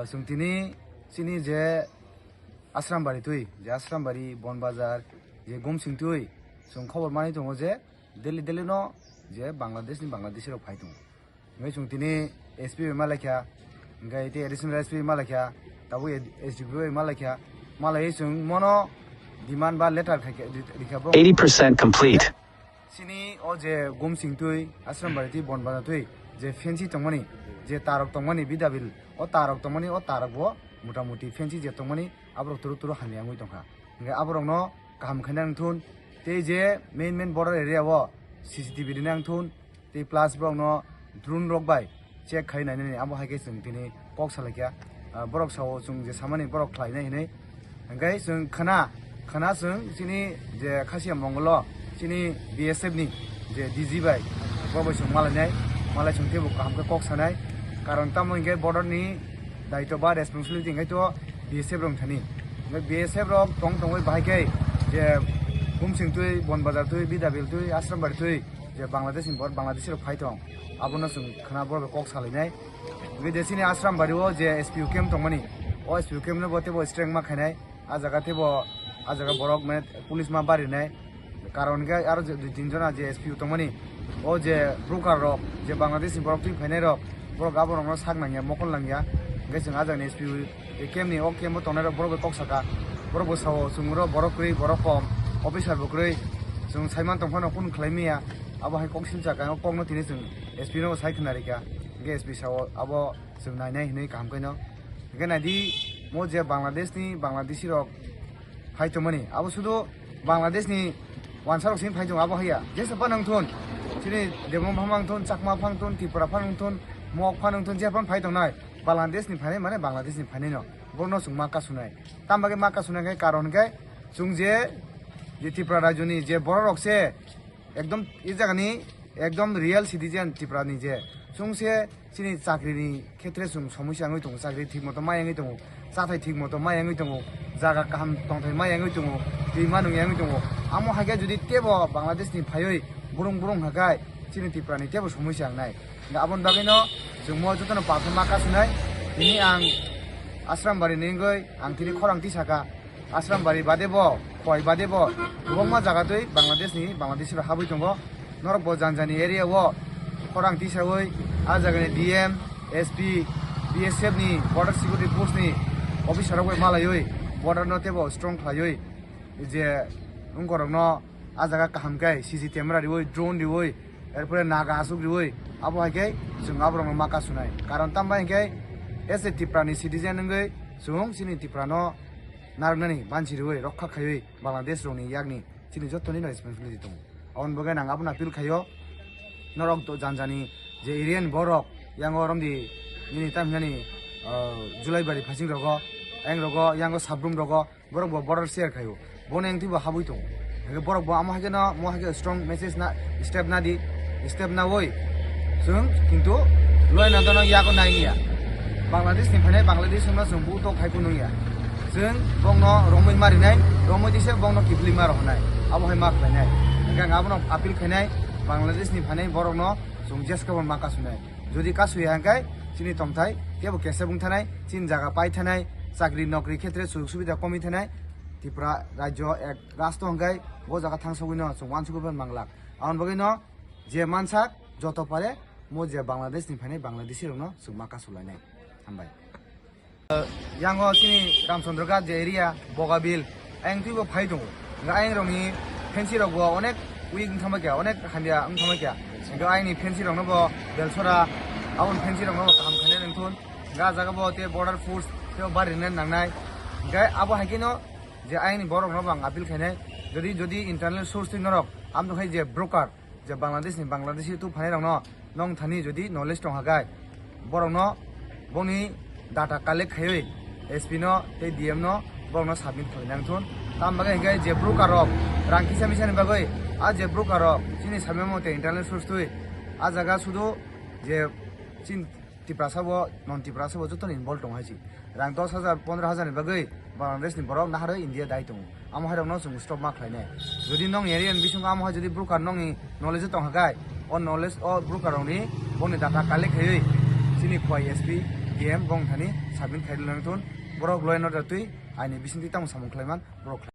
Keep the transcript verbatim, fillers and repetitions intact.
Chwng tini chini je Asrambari twi, je Asrambari, Bonbazar, je Gumsing twi, chwng khobor manwi tongo je daily daily no je Bangladesh ni Bangladeshi rok phai tongo. Hingke chwng tini S P bai malaikha, hingke tei additional S P bai malaikha, tabuk S D P bai malaikha, malaiwi chwng mono demand ba letter khaikha, ri-, rikha borok. Eighty percent complete. Chini o je Gumsing twi, Asrambari twi, Bonbazar twi, je fancy tongmani, je tarok tongmani, Bidabil, o tarok tongmani, o tarok bo motamuti fancy je tongmani, aborok turu turu hamya wngwi tongkha. Hingke aborokno kaham khaina wngthun, tei je main main border area o C C T V rina wngthun, tei plus borokno drone rok bai check khai nainani, abo hai khe chwng tini kok salaikha. Ah, borok sao chwng je samani borok khlainai hinwi. Hingke chwng khna, khna chwng chini je Khasiya Mongol o chini B S F ni je D G bai, bo bai chwng malainai, malai chwng teibo kaham khe kok sanai. Karon tamo hingke border ni daito ba responsibility hingke to B S F rok thani. Hingke B S F rok tong tongwi bahai khe je Gumsing twi, Bonbazar twi, Bidabil twi, Asrambari twi, je Bangladesh ni bor Bangladeshi rok phai tong, abono chwng khna borok bai kok salainai. Bidesi ni Asrambari o je S P U camp tongmani, o S P U camp no bo teibo strength ma khainai, a jaga teibo, a jaga borok mane police ma barinai, karon hingke aro je dui tin jona je S P U tongmani, o je broker rok, je Bangladesh ni borok twi phainai rok, borok aborokno sak nangya, mokol nangya, hingke chwng a jagani S P U tei camp ni o camp o tongnai rok borok bai kok saka, borok bo sao chwng oro borok kwrwi, borok kom, officer bo kwrwi, chwng saiman tongphano kunu khlai maya, abo hai kok sim saka, o kokno tini chwng S P no sai khna rikha, hingke S P sao abo chwng nainai hinwi kaham khe no, hingke naidi mo je Bangladesh ni Bangladeshi rok phai tongmani, abo sudu Bangladesh ni wansa rok sini phai tongo, abo haiya. Jesa phano wngthun, chini Debbarma phano wngthun, Chakma phano wngthun, Tripura phano wngthun, Mok phano wngthun, je phano phai tongnai, Bangladesh ni phainai mane Bangladesh ni phainai no, borokno chwng ma kasunai. Tam bagwi ma kasunai khe karon khe chwng je, je Tripura rajyo ni je borok rok se ekdom e jaga ni ekdom real citizen Tripura ni je chwng se chini chakri ni khetre chwng somosya wngwi tongo, chakri thik moto ma yangwi tongo, chathai thik moto ma yangwi tongo, jaga kaham tongthai ma yangwi tongo, twi ma nung yangwi tongo. Amo hai khe jodi tebo Bangladesh ni phaiwi burung burung hakai chini Tripura ni tebo somosya wngnai. Hingkhe aboni bagwi no chwng mo jotono palsa ma kasunai. Tini ang Asrambari ni wngwi ang tini khorang tisaka. Asrambari bade bo, Khowai bade bo, kwbangma jaga twi Bangladesh ni, Bangladeshi rok habwi tongo. Norok bo jani jani area o khorang tisawi, a jaga ni D M, S P, B S F ni, Border Security Force ni officer rok bai malaiwi, border no tebo strong khlaiwi, je wngkorok no a jaga kaham khe C C camera riwi, drone riwi, erpore naga aswk riwi, abo hai khe chwng aborok no ma kasunai. Karon tamo hinkhe as a Tripura ni citizen wngwi chwng chini Tripura no narwknani banchi riwi rokha khaiwi Bangladesh rokni yakni chini jottoni no responsibility tongo. Aboni bagwi ang abono appeal khaio, norok do jani jani je area ni borok yango romdi nini tamhinani, ah, Julaibari phasing rogo, ayang rogo, yango Sabrum rogo, borok bo border share khaio. Bono engtwi bo habwi tongo. Hingke borok bo amo hai khe no, mo hai khe strong message na, step na di, step na oi. Chwng kintu loi na dono yago nai ya. Bangladesh ni phainai Bangladesh no chwng buto khai phunung ya. Chwng bongno romwi marinai, romwi dise bongno kiphilwi ma rohonai. Abo hai ma khlainai. Hingke ang abono appeal khainai, Bangladesh ni phainai borok no chwng jeska bo ma kasunai. Jodi kasuya hingke chini tongthai kebo kesa bung thanai, chini jaga pai thanai, chakri nokri khetre sujog subida komi thanai, Tripura rajyo ek rasto hingke bo jaga thangsogwi no chwng wansugwi manglak. Aboni bagwi no je mansak joto pare mo je Bangladesh ni phainai Bangladeshi rok no chwng ma kasulainai. Hambai. Yango chini Ramchandra Ghat je area, Bogabil, ayang twibo phai tongo. Hingke ayang rokni fancy rok bo onek weak wng thangma kya, onek hamya wng thangma kya. Hingke ayangni fancy rokno bo Belsora, aboni fancy rokno bo kaham khainai nangthun. Hingke ah jaga bo te border force tei bari rwna nangnai. Hingke abo hai kheno je ayangni borok rokno bo ang appeal khainai. Jodi, jodi internal source twi norok, amtwkhai je broker, je Bangladesh ni Bangladeshi tu phanai rokno nong thani jodi knowledge tong hakai, borokno boni data collect khaiwi S P no tei D M no borokno submit khlai nang thun. Tam bagwi hingke je broker rok rang kisa misa ni bagwi, a je broker rok chini samya mate internal source twi a jaga sudu je chin Tiprasa bo, non Tiprasa bo joto ni involve tongo hai se. Rang dos hajar, pondro hajar ni bagwi Bangladesh ni borok naharwi India dai tongo. Amo hai rokno chwng stop ma khlainai. Jodi nong area ni bisingo amo hai jodi broker nongni knowledge tong hakai, o knowledge o broker rokni bongni data collect khaiwi chini Khowai S P Game bong thani submit khai lang thun. Borok loyal no da twi aini bising twi tamo samung khlaiman borok.